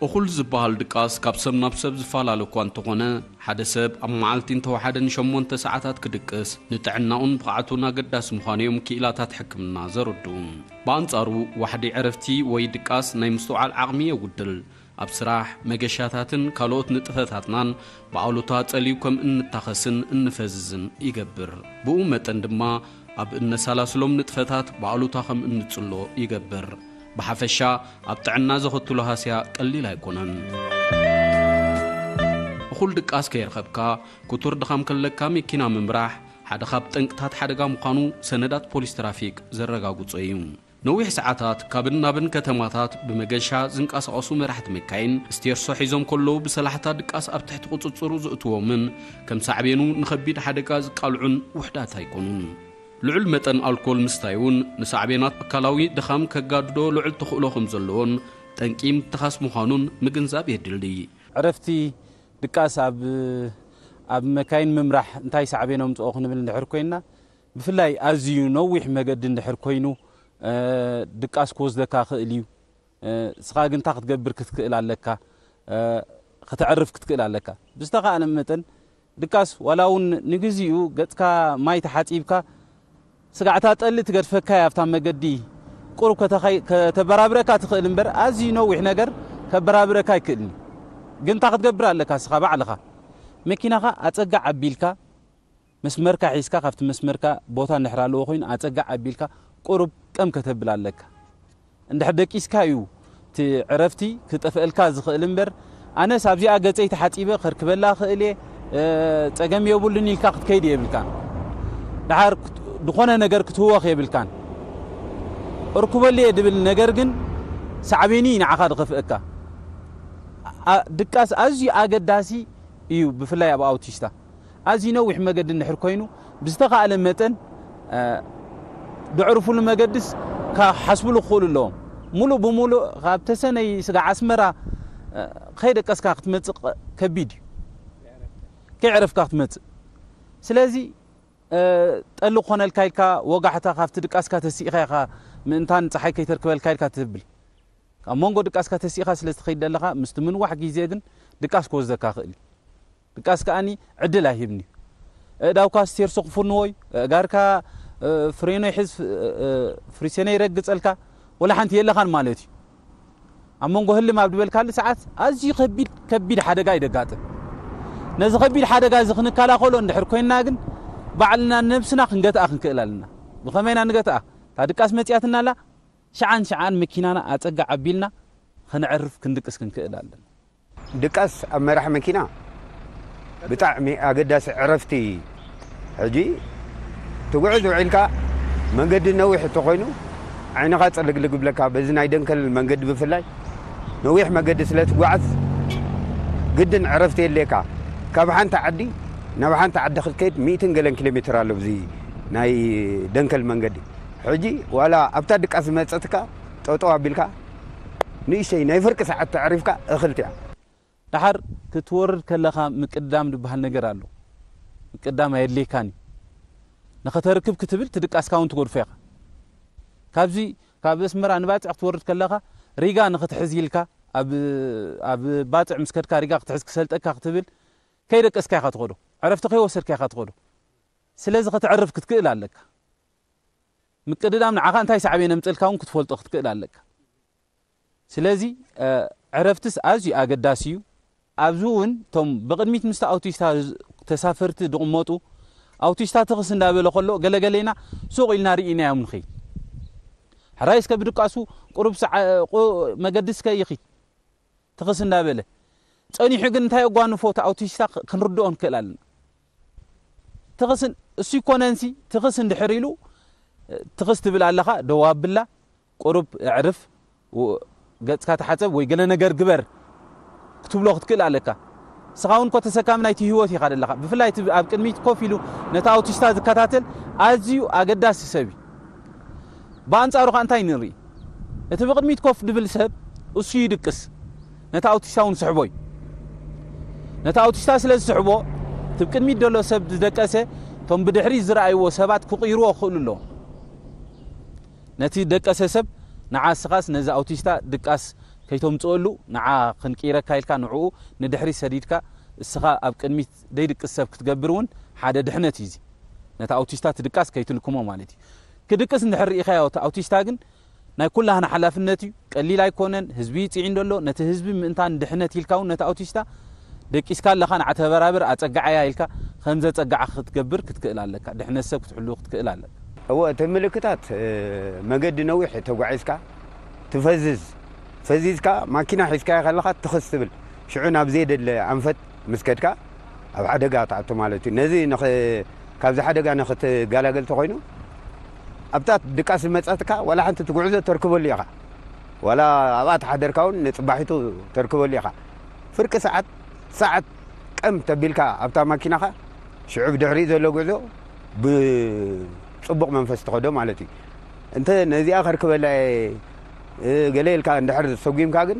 እኹል ዝበሃል ድቃስ ካብ ሰብ ናብ ሰብ ዝፈላለ እኳ እንተኾነ፣ ሓደ ሰብ ኣብ መዓልቲ እንተወሓደ ንሸሞንተ ሰዓታት ክድቅስ ንጥዕናኡን ብቕዓቱን ኣገዳሲ ምዃኑ እዮም ክኢላታት ሕክምና ዘረድኡ። ብኣንጻሩ፣ ዋሕዲ ዕረፍቲ ወይ ድቃስ ናይ ምስትውዓል ዓቕሚ የጉድል። ኣብ ስራሕ፣ መገሻታትን ካልኦት ንጥፈታትናን ብኣሉታ ጸልዩ ከም እንታኸስን እንፈዝዝን ይገብር። ብኡ መጠን ድማ፣ ኣብ እነሳላስሎም ንጥፈታት ብኣሉታ ከም እንጽሎ ይገብር። ብሓፈሻ፣ ኣብ ጥዕና ዘኸትሎ ሃስያ ቀሊል ኣይኮነን። እኹል ድቃስ ከይረኸብካ፣ ክቱር ድኻም ከለካ መኪና ምምራሕ ሓደ ካብ ጠንቅታት ሓደጋ ምዃኑ ሰነዳት ፖሊስ ትራፊክ ዘረጋግጾ እዩ። ነዊሕ ሰዓታት ካብን ናብን ከተማታት ብመገሻ ዝንቀሳቐሱ መራሕቲ መካይን፣ ስቴርሶ ሒዞም ከለዉ ብሰላሕታ ድቃስ ኣብ ትሕቲ ቁጽጽሩ ዝእትዎምን ከም ሳዕቤኑ ንኸቢድ ሓደጋ ዝቃልዑን ውሑዳት ኣይኮኑን። ልዑል መጠን ኣልኮል ምስታይ እውን ንሳዕቤናት ኣካላዊ ድኻም ከጋድዶ ልዑል ተኽእሎ ከም ዘለዎን ጠንቂ ምትኻስ ምዃኑን ምግንዛብ የድሊ። ዕረፍቲ ድቃስ ኣብ፣ ኣብ መካይን ምምራሕ እንታይ ሳዕቤን ኣምጽኦ ክንብል እንድሕር ኮይንና፣ ብፍላይ ኣዝዩ ነዊሕ መገዲ እንድሕር ኮይኑ፣ እ፣ ድቃስ ክወስደካ ክእል እዩ። እ፣ ንስኻ ግን እንታይ ክትገብር ክትክእል ኣለካ? እ፣ ከተዕርፍ ክትክእል ኣለካ። ብዝተኻእለ መጠን ድቃስ ዋላ እውን ንግዚኡ ገጽካ ማይ ተሓጺብካ፣ ስጋዕታ ጠሊ ትገድፈካ እያ ኣብታ መገዲ። ቁሩብ ከተኸይ-፣ ከተበራብረካ ትኽእል እምበር፣ ኣዝዩ ነዊሕ ነገር ከበራብረካ ኣይክእልን እዩ። ግን እንታይ ክትገብር ኣለካ ንስኻ ባዕልኻ? መኪናኻ ኣጸጋዕ ኣቢልካ፣ መስመርካ ሒዝካ፣ ካብቲ መስመርካ ቦታ እንድሕር ኣለዎ ኮይኑ፣ ኣጸጋዕ ኣቢልካ ቁሩብ ቀም ከተብል ኣለካ። እንድሕር ደቂስካ እዩ እቲ ዕረፍቲ ክጠፍአልካ ዝኽእል እምበር፣ ኣነስ ኣብዚኣ ገጸይ ተሓጺበ ከርክበላ እኽእል እየ፣ እ፣ ጸገም የብሉን ኢልካ ክትከይድ የብልካን። ደሓር ክት-፣ ዝኾነ ነገር ክትህወኽ የብልካን። እርክበሉ እየ ድብል ነገር ግን ሳዕቤኑ እዩ ንዓኻ ዝኸፍአካ። ኣ-፣ ድቃስ ኣዝዩ ኣገዳሲ እዩ፣ ብፍላይ ኣብ ኣውቲስታ። ኣዝዩ ነዊሕ መገዲ እንድሕር ኮይኑ፣ ብዝተኻእለ መጠን፣ እ፣ ድዕርፉሉ መገድስ ክሓስብሉ ክኽእሉ ኣለዎም። ሙሉእ ብሙሉእ ካብ ተሰነይ ስጋዕ ኣስመራ፣ እ፣ ከይደቀስካ ክትመጽእ ቐ-፣ ከቢድ እዩ። ከይዕረፍካ ክትመጽእ። ስለዚ፣ እ፣ ጠሊ ክኾነልካ ኢልካ ወጋሕታ ካብቲ ድቃስካ ተሲእኻ ኢኻ ምእንታን ጸሓይ ከይተርክበልካ ኢልካ ትብል። ኣብ መንጎ ድቃስካ ተሲእኻ ስለ ትኸይድ ዘለኻ፣ ምስቲ ምንዋሕ ግዜ ግን ድቃስ ክወስደካ ይኽእል እዩ። ድቃስ ከኣኒ ዕድል ኣይህብን እዩ። ኣእዳውካ ስቴርሶ ክፍንዎ እዩ፣ ኣእጋርካ፣ እ፣ ፍሬኖ ይሕዝ፣ እ፣ እ፣ ፍሪሴኖ ይረግጸልካ፣ ወላ ሓንቲ የለኻን ማለት እዩ። ኣብ መንጎ ህልም ኣብ ዝበልካሉ ሰዓት ኣዝዩ ከቢድ፣ ከቢድ ሓደጋ እዩ ደጋጥም። ነዚ ከቢድ ሓደጋ እዚ ክንከላኸሎ እንድሕር ኮይንና ግን፣ ባዕልና ነብስና ክንገትኣ ክንክእል ኣለና። ብኸመይና ንገትኣ? እታ ድቃስ መጺኣትና ኣላ፣ ሸዓን ሸዓን መኪናና ኣጸጋ ዓቢልና ከነዕርፍ ክንድቅስ ክንክእል ኣለና። ድቃስ ኣብ መራሕ መኪና ብጣዕሚ ኣገዳሲ ዕረፍቲ። ሕጂ ትጉዕዝ ውዒልካ መንገዲ ነዊሕ እንተኾይኑ ዓይንኻ ጽልግልግ ብለካ፣ በዚ ናይ ደንከል መንገዲ ብፍላይ ነዊሕ መገዲ ስለ ትጓዓዝ ግድን ዕረፍቲ የድልየካ። ካብ ሓንቲ ዓዲ ናብ ሓንቲ ዓዲ ክትከይድ ሚእትን ገለን ኪሎ ሜትር ኣሎ ብዚ ናይ ደንከል መንገዲ። ሕጂ ዋላ ኣብታ ድቃስ ዝመጸትካ ጠጠው ኣቢልካ ንእሽተይ ናይ ፍርቂ ሰዓት ተዕሪፍካ እኽልቲ እያ። ደሓር ክትወርድ ከለኻ ምቅዳም ዝበሃል ነገር ኣሎ። ምቅዳም ኣየድልየካን እዩ። ንኸተርክብ ክትብል ትድቃስካ እውን ትገድፎ ኢኻ። ካብዚ ካብ ኣስመራ ንባጽዕ ክትወርድ ከለኻ ሪጋ ንኽትሕዝ ኢልካ ኣብ፣ ኣብ ባጽዕ ምስ ከድካ ሪጋ ክትሕዝ ክሰልጠካ ክትብል ከይደቀስካ ኢኻ ትኸዶ። ዕረፍቲ ከይወሰድካ ኢኻ ትኸዶ። ስለዚ ከተዕርፍ ክትክእል ኣለካ። ምቅድዳም ንዓኻ እንታይ ሳዕቤን የምጽልካ እውን ክትፈልጦ ክትክእል ኣለካ። ስለዚ፣ እ፣ ዕረፍትስ ኣዝዩ ኣገዳሲ እዩ። ኣብዚ እውን እቶም ብቕድሚት ምስቲ ኣውቲስታ ዝ-፣ ተሳፈርቲ ዝቕመጡ፣ ኣውቲስታ ትኽስ እንዳበለ ከሎ ገለገሌና ሱቕ ኢልና ርኢናዮም ንኸይድ። ሕራይ እስከ ብድቃሱ ቁሩብ ሰዓ-፣ ቁ-፣ መገዲ እስከ ይኺድ። ትኽስ እንዳበለ ጸኒሑ ግን እንታይ ኣጓንፎ እቲ ኣውቲስታ ክ-፣ ክንርድኦ ንክእል ኣለና። ትኽስ ን-፣ እሱ ይኮነንሲ ትኽስ እንድሕር ኢሉ፣ ትኽስ ትብል ኣለኻ፣ ደው ኣብላ፣ ቁሩብ ኣዕርፍ፣ ው-፣ ገጽካ ተሓጸብ ወይ ገለ ነገር ግበር ክትብሎ ክትክእል ኣለካ። ንስኻ እውን እኮ ተሰካሚ ናይቲ ህይወት ኢኻ ዘለኻ። ብፍላይ እቲ ኣብ ቅድሚት ኮፍ ኢሉ ነቲ ኣውቲስታ ዝከታተል ኣዝዩ ኣገዳሲ ሰብ እዩ። ብኣንጻሩ ከኣ እንታይ ንርኢ? እቲ ብቕድሚት ኮፍ ድብል ሰብ እሱ ይድቅስ፣ ነቲ ኣውቲስታ እውን ስሕቦ እዩ። ነቲ ኣውቲስታ ስለ ዝስሕቦ፣ እቲ ብቅድሚት ዘሎ ሰብ ዝደቀሰ፣ እቶም ብድሕሪት ዝረኣይዎ ሰባት ክቕይርዎ ክኽእሉ ኣለዎም። ነቲ ደቀሰ ሰብ፣ ንዓ እስኻስ ነዚ ኣውቲስታ ድቃስ ከይተምጽኦሉ ንዓ ክንቅይረካ ኢልካ ንዕኡ ንድሕሪት ሰዲድካ እስኻ ኣብ ቅድሚት ደይድቅስ ሰብ ክትገብር እውን ሓደ ድሕነት እዩ። እዚ ነቲ ኣውቲስታ ትድቃስ ከይትልክሞ ማለት እዩ። ክድቅስ እንድሕር ርኢኻዮ እቲ ኣውቲስታ ግን ናይ ኩላህና ሓላፍነት እዩ። ቀሊል ኣይኮነን። ህዝቢ ይጽዒን ዘሎ። ነቲ ህዝቢ ምእንታን ድሕነት ኢልካ እውን ነቲ ኣውቲስታ ደቂስካ ኣለኻ፣ ንዓ ተበራብር፣ ኣጸግዓያ ኢልካ ከም ዘጸግዓ ክትገብር ክትክእል ኣለካ። ድሕነት ሰብ ክትሕሉ ክትክእል ኣለካ። እወ፣ እቲ ምልክታት፣ እ፣ መገዲ ነዊሕ ተጓዒዝካ ትፈዝዝ፣ ፈዚዝካ ማኪና ሒዝካዮ ከለኻ ትኽስ ትብል። ሽዑ ናብ ዘየደለ ኣንፈት ምስ ከድካ ኣብ ሓደጋ ትኣቱ ማለት እዩ። ነዚ ንኽ-፣ ካብዚ ሓደጋ ንኽትገላገል ተኾይኑ፣ ኣብታ ድቃስ ዝመጻትካ ዋላ ሓንቲ እቲ ጉዕዞ ተርክበሉ ኢኻ። ዋላ ኣብኣ ተሓደርካ እውን ንጽባሒቱ ተርክበሉ ኢኻ። ፍርቂ ሰዓት፣ ሰዓት ቀም ተቢልካ ኣብታ ማኪናኻ፣ ሽዑ ብድሕሪኡ ዘሎ ጉዕዞ ብጽቡቕ መንፈስ ትኸዶ ማለት እዩ። እንተ ነዚኣ ከርክበላ እየ፣ እ፣ ገለ ኢልካ እንድሕር ሰጒምካ ግን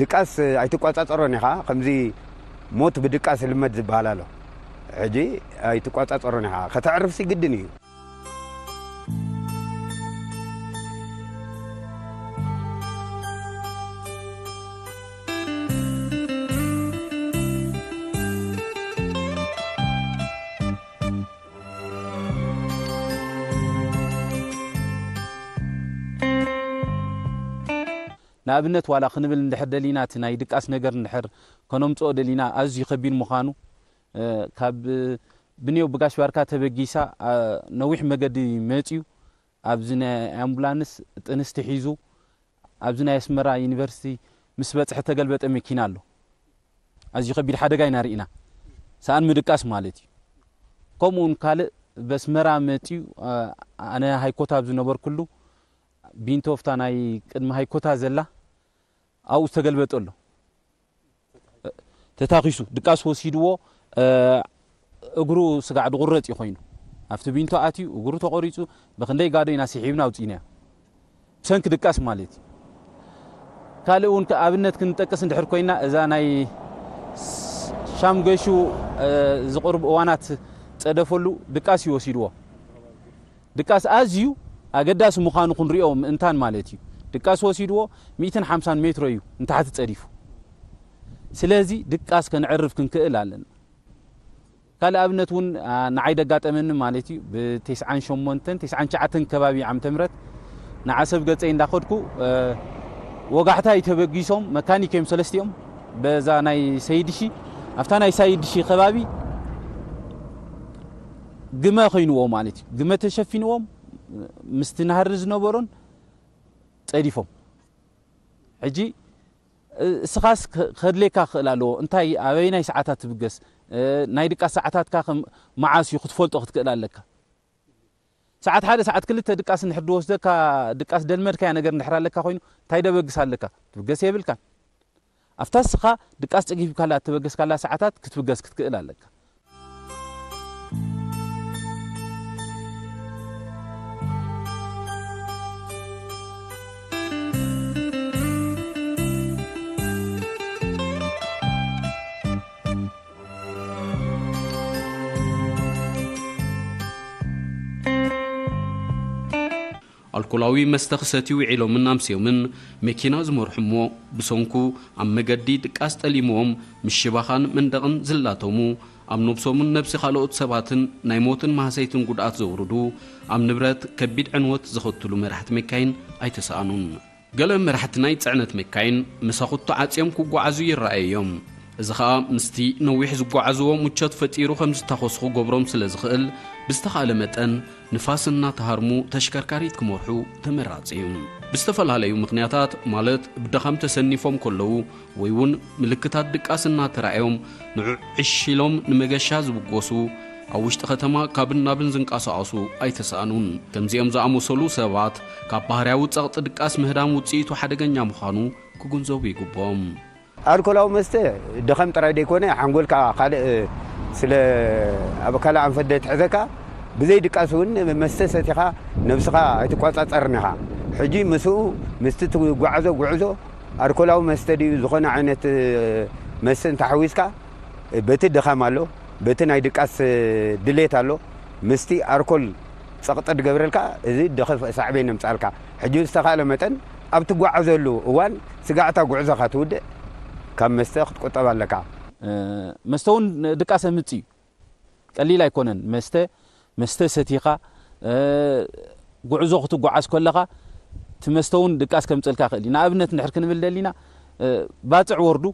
ድቃስ ኣይትቋጻጸሮን ኢኻ። ከምዚ ሞት ብድቃስ ልመድ ዝበሃል ኣሎ። ሕጂ ኣይትቋጻጸሮን ኢኻ። ከተዕርፍሲ ግድን እዩ። ንኣብነት ዋላ ክንብል እንድሕር ደሊና፣ እቲ ናይ ድቃስ ነገር እንድሕር ከነምጽኦ ደሊና፣ ኣዝዩ ከቢድ ምዃኑ፣ እ፣ ካብ ብኔው ብጋሽ ባርካ ተበጊሳ፣ ኣ፣ ነዊሕ መገዲ መጽዩ፣ ኣብዚ ናይ ኣምቡላንስ ጥንስቲ ሒዙ፣ ኣብዚ ናይ ኣስመራ ዩኒቨርሲቲ ምስ በጽሐ ተገልበጠ መኪና ኣሎ። ኣዝዩ ከቢድ ሓደጋ ኢና ርኢና። ሰኣን ምድቃስ ማለት እዩ። ከምኡ እውን ካልእ በስመራ መጽዩ፣ ኣ፣ ኣነ ሃይኮታ ኣብ ዝነበርኩሉ፣ ቢንቶፍታ ናይ ቅድሚ ሃይኮታ ዘላ፣ ኣብኡ ዝተገልበጠ ኣሎ። ተታኺሱ፣ ድቃስ ወሲድዎ፣ እ፣ እግሩ ስጋዕ ድቑረጽ እዩ ኮይኑ። ኣብቲ ቢንቶ ኣትዩ፣ እግሩ ተቖሪጹ፣ ብኽንደይ ጋዶ ኢና ስሒብና ኣውጺእናዮ። ብሰንኪ ድቃስ ማለት እዩ። ካልእ እውን ከ-፣ ኣብነት ክንጠቅስ እንድሕር ኮይና፣ እዛ ናይ ስ-፣ ሻም ገሹ፣ እ፣ ዝቕርብ እዋናት ጸደፈሉ ድቃስ እዩ ወሲድዎ። ድቃስ ኣዝዩ ኣገዳሲ ምዃኑ ክንሪኦ ምእንታን ማለት እዩ። ድቃስ ወሲድዎ ሚእትን ሓምሳን ሜትሮ እዩ ንታሕቲ ጸዲፉ። ስለዚ ድቃስ ከነዕርፍ ክንክእል ኣለና። ካልእ ኣብነት እውን፣ ኣ፣ ንዓይ ደጋጠመኒ ማለት እዩ። ብተስዓን ሸሞንተን፣ ተስዓን ትሽዓተን ከባቢ ዓመተ ምህረት ንዓሰብ ገጸይ እንዳኸድኩ፣ እ፣ ወጋሕታ እዩ ተበጊሶም፣ መካኒክ እዮም ሰለስቲኦም። በዛ ናይ ሰይድሺ፣ ኣብታ ናይ ሰይድሺ ከባቢ ግመ ኮይንዎ ማለት እዩ። ግመ ተሸፊንዎም፣ ምስቲ ናህሪ ዝነበሮን ጸዲፎም። ሕጂ፣ እ፣ እስኻስ ከ-፣ ከድልየካ ክኽእል ኣለዎ። እንታይ፣ ኣበይናይ ሰዓታት ትብገስ? እ፣ ናይ ድቃስ ሰዓታትካ ከም መዓስ እዩ ክትፈልጦ ክትክእል ኣለካ። ሰዓት ሓደ፣ ሰዓት ክልተ ድቃስ እንድሕር ዝወስደካ፣ ድቃስ ደልመድካያ ነገር እንድሕር ኣለካ ኮይኑ፣ እንታይ ደበግስ ኣለካ? ትብገስ የብልካን። ኣብታ እስኻ ድቃስ ጸጊብካላ እተበገስካላ ሰዓታት ክትብገስ ክትክእል ኣለካ። ኣልኮላዊ መስተ ክሰትዩ ውዒሎምን ኣምስዮምን መኪና ዝመርሑ እሞ፣ ብሰንኩ ኣብ መገዲ ድቃስ ጠሊምዎም ምስ ሽባኻን መንደቕን ዝላተሙ፣ ኣብ ነብሶምን ነብሲ ካልኦት ሰባትን ናይ ሞትን ማህሰይትን ጉድኣት ዘውርዱ፣ ኣብ ንብረት ከቢድ ዕንወት ዘኸትሉ መራሕቲ መካይን ኣይተሰኣኑን። ገለ መራሕቲ ናይ ጽዕነት መካይን መሳኹቲ ዓጽዮም ክጓዓዙ ይረኣዩ እዮም። እዚ ኸኣ ምስቲ ነዊሕ ዝጓዓዝዎ ምቾት ፈጢሩ ከም ዝታኾሱ ክገብሮም ስለ ዝኽእል፣ ብዝተኻእለ መጠን ንፋስ እናተሃርሙ ተሽከርካሪት ክመርሑ ተመራጺ እዩ። ብዝተፈላለዩ ምኽንያታት፣ ማለት ብድኻም ተሰኒፎም ከለዉ ወይ እውን ምልክታት ድቃስ እናተራእዮም ንዑዕ ዕሽ ኢሎም ንመገሻ ዝብገሱ፣ ኣብ ውሽጢ ከተማ ካብን ናብን ዝንቀሳቐሱ ኣይተሳእኑን። ከምዚኦም ዝኣመሰሉ ሰባት ካብ ባህርያዊ ጸቕጢ ድቃስ ምህዳም ውጽኢቱ ሓደገኛ ምዃኑ ክግንዘቡ ይግብኦም። ኣልኮላዊ መስተ ድኸም ጥራይ ደይኮነ፣ ሓንጎልካ ካልእ ስለ ኣብ ካልእ ኣንፈት ደትሕዘካ፣ ብዘይ ድቃስ እውን መስተ ሰቲኻ ነብስኻ ኣይትቋጻጸርን ኢኻ። ሕጂ ምስኡ ምስቲ ትጓዓዞ ጉዕዞ ኣልኮላዊ መስተ ድዩ ዝኾነ ዓይነት መስተ እንተሓዊስካ፣ በቲ ድኻም ኣሎ፣ በቲ ናይ ድቃስ ድሌት ኣሎ፣ ምስቲ ኣልኮል ጸቕጢ ድገብረልካ፣ እዚ ድኸፍእ ሳዕቤን የምጽኣልካ። ሕጂ ብዝተኻእለ መጠን ኣብ ትጓዓዘሉ እዋን ስጋዕታ ጉዕዞኻ ትውድእ ካብ መስተ ክትቁጠብ ኣለካ። መስተ እውን ድቃስ የምጽእ እዩ። ቀሊል ኣይኮነን። መስተ መስተ ሰቲኻ ጉዕዞ ክትጓዓዝ ከለኻ እቲ መስተ እውን ድቃስ ከምፀልካ ይኽእል እዩ። ንኣብነት እንድሕር ክንብል ደሊና ባፅዕ ወርዱ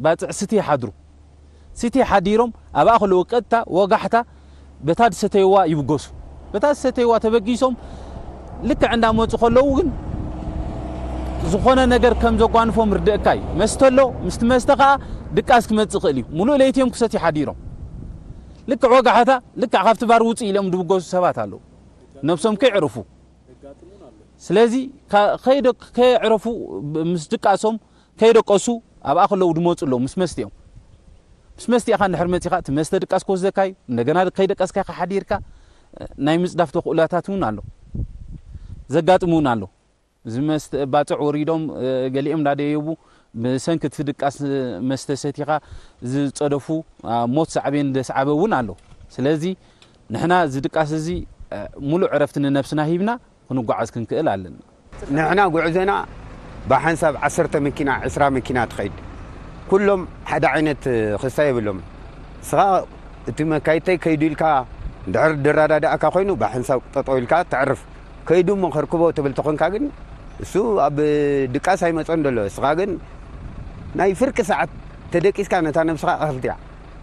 ባፅዕ ስቲ ሓድሩ ስቲ ሓዲሮም ኣብኣ ከለዉ ቀጥታ ወጋሕታ በታ ዝሰተይዋ ይብገሱ። በታ ዝሰተይዋ ተበጊሶም ልክዕ እንዳመፁ ከለዉ ግን ዝኾነ ነገር ከም ዘጓንፎም ርድእካ እዩ። መስተ ኣሎ፣ ምስቲ መስተ ከዓ ድቃስ ክመፅእ ይኽእል እዩ። ሙሉእ ለይቲ እዮም ክሰትዩ ሓዲሮም። ልክዕ ወጋሕታ ልክዕ ካብቲ ባር ውፅእ ኢሎም ድብገሱ ሰባት ኣለዉ፣ ነብሶም ከይዕርፉ። ስለዚ ከይደ- ከየዕረፉ ምስ ድቃሶም ከይደቀሱ ኣብኣ ከለዉ ድመፁ ኣለዉ ምስ መስትኦም። ምስ መስተ ኢኻ እንድሕር መፂኻ እቲ መስተ ድቃስ ክወስደካ እዩ። እንደገና ከይደቀስካ ኢኻ ሓዲርካ። ናይ ምፅዳፍ ተኽእሎታት እውን ኣሎ፣ ዘጋጥም እውን ኣሎ። እዚ መስተ ባፅዕ ወሪዶም ገሊኦም እንዳደየቡ ብሰንኪ እቲ ድቃስ መስተ ሰቲኻ ዝፀደፉ ሞት ሳዕቤን ዘስዓበ እውን ኣሎ። ስለዚ ንሕና እዚ ድቃስ እዚ ሙሉእ ዕረፍቲ ንነብስና ሂብና ክንጓዓዝ ክንክእል ኣለና። ንሕና ጉዕዞና ብሓንሳብ ዓሰርተ መኪና፣ ዕስራ መኪና ትኸይድ። ኩሎም ሓደ ዓይነት ክስታ የብሎም። ንስኻ እቲ መካይድተይ ከይዱ ኢልካ እንድሕር ድረዳድኣካ ኮይኑ ብሓንሳብ ጠጠው ኢልካ ተዕርፍ። ከይዱ እሞ ከርክቦ ትብል ተኾንካ ግን እሱ ኣብ ድቃስ ኣይመጾን ዘሎ። ንስኻ ግን ናይ ፍርቂ ሰዓት ተደቂስካ ነታ ነብስኻ ኣኽልትያ።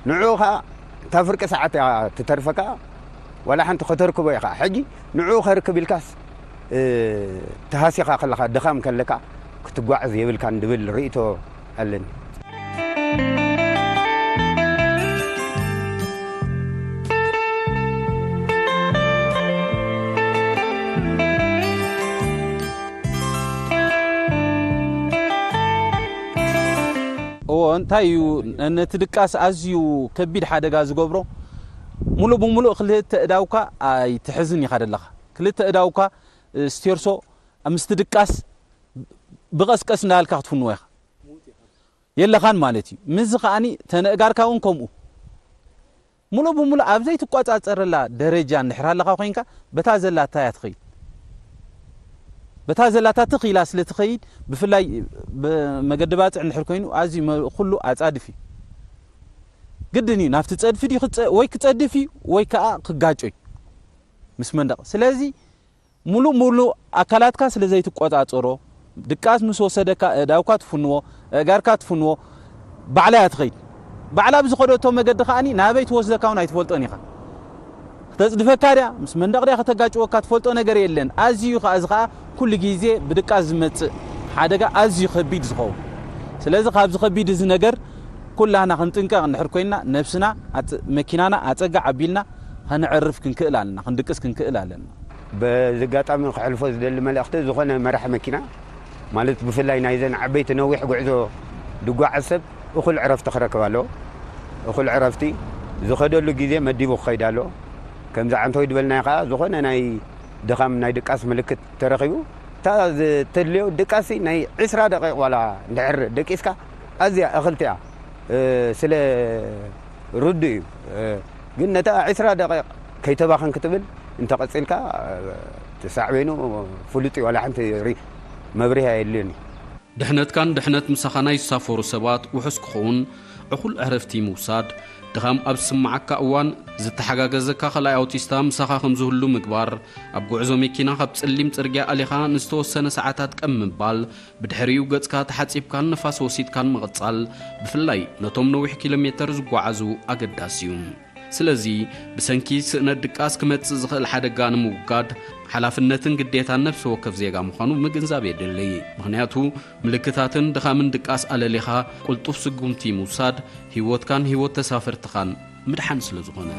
ንዕኡ ኸኣ እታ ፍርቂ ሰዓት እያ ትተርፈካ፣ ዋላ ሓንቲ ከተርክቦ ኢኻ። ሕጂ ንዕኡ ከርክብ ኢልካስ ተሃሲኻ ከለኻ ድኻም ከለካ ክትጓዓዝ የብልካን ድብል ርእይቶ ኣለኒ። እዎ እንታይ እዩ ነቲ ድቃስ ኣዝዩ ከቢድ ሓደጋ ዝገብሮ? ሙሉእ ብሙሉእ ክልተ እዳውካ ኣይትሕዝን ኢኻ ደለኻ። ክልተ እዳውካ ስቴርሶ ምስቲ ድቃስ ብቐስቀስ እንዳልካ ክትፍንዎ ኢኻ። የለኻን ማለት እዩ። ምስዚ ከኣኒ ተነእጋርካ እውን ከምኡ ሙሉእ ብሙሉእ ኣብ ዘይትቆጻጸረላ ደረጃ እንድሕር ኣለኻ ኮይንካ በታ ዘላታ እያ ትኸይድ። በታ ዘላታ ትኽ ኢላ ስለ ትኸይድ ብፍላይ መገዲ ባጽዕ እንድሕር ኮይኑ ኣዝዩ ኩሉ ኣጻድፍ እዩ። ግድን እዩ ናብቲ ጸድፊ ድዩ ወይ ክጸድፍ እዩ ወይ ከዓ ክጋጮ እዩ ምስ መንደቕ። ስለዚ ሙሉእ ሙሉእ ኣካላትካ ስለ ዘይትቆጻጸሮ ድቃስ ምስ ወሰደካ እዳውካ ትፍንዎ፣ እጋርካ ትፍንዎ፣ ባዕላ እያ ትኸይድ። ባዕላ ብዝኸደቶ መገዲ ከኣኒ ናበይ ትወስደካ እውን ኣይትፈልጦን ኢኻ። ክተጽድፈካ ድያ ምስ መንደቕ ድያ ከተጋጭወካ ትፈልጦ ነገር የለን። ኣዝዩ ከኣ እዚ ከኣ ኩሉ ግዜ ብድቃስ ዝመጽእ ሓደጋ ኣዝዩ ከቢድ ዝኸውን። ስለዚ ካብዚ ከቢድ እዚ ነገር ኩላህና ክንጥንቀቕ እንድሕር ኮይንና ነብስና መኪናና ኣጸጋ ዓቢልና ከነዕርፍ ክንክእል ኣለና፣ ክንድቅስ ክንክእል ኣለና። በዚ ኣጋጣሚ ክሕልፎ ዝደሊ መልእኽቲ ዝኾነ መራሒ መኪና ማለት ብፍላይ ናይዘን ዓበይቲ ነዊሕ ጉዕዞ ድጓዓዝ ሰብ እኹል ዕረፍቲ ክረክብ ኣለዎ። እኹል ዕረፍቲ ዝኸደሉ ግዜ መዲቡ ክኸይድ ኣለዎ። ከምዚ ዓንተወይ ዝበልናዮ ከዓ ዝኾነ ናይ ድኻም ናይ ድቃስ ምልክት ተረኺቡ እታ ዝተድልዮ ድቃሲ ናይ ዕስራ ደቂቕ ዋላ እንድሕር ደቂስካ ኣዝያ እኽልቲ እያ። ስለ ርዱ እዩ። ግን ነታ ዕስራ ደቂቕ ከይተባኽን ክትብል እንተቐጺልካ እቲ ሳዕቤኑ ፍሉጥ እዩ። ዋላ ሓንቲ መብርሂ ኣየድልዮን እዩ። ድሕነትካን ድሕነት ምሳኻ ናይ ዝሳፈሩ ሰባት ውሑስ ክኸውን ዕኹል ዕረፍቲ ምውሳድ፣ ድኻም ኣብ ዝስምዓካ እዋን ዝተሓጋገዘካ ካልኣይ ኣውቲስታ ምሳኻ ከም ዝህሉ ምግባር፣ ኣብ ጉዕዞ መኪና ካብ ጸሊም ጽርግያ ኣሊኻ ንዝተወሰነ ሰዓታት ቀም ምባል፣ ብድሕሪኡ ገጽካ ተሓጺብካን ንፋስ ወሲድካን ምቕጻል፣ ብፍላይ ነቶም ነዊሕ ኪሎ ሜተር ዝጓዓዙ ኣገዳሲ እዩ። ስለዚ ብሰንኪ ስእነት ድቃስ ክመጽእ ዝኽእል ሓደጋ ንምውጋድ ሓላፍነትን ግዴታን ነፍሲ ወከፍ ዜጋ ምዃኑ ምግንዛብ የድሊ። ምኽንያቱ ምልክታትን ድኻምን ድቃስ ኣለሊኻ ቅልጡፍ ስጉምቲ ምውሳድ ህይወትካን ህይወት ተሳፈርትኻን ምድሓን ስለ ዝኾነ።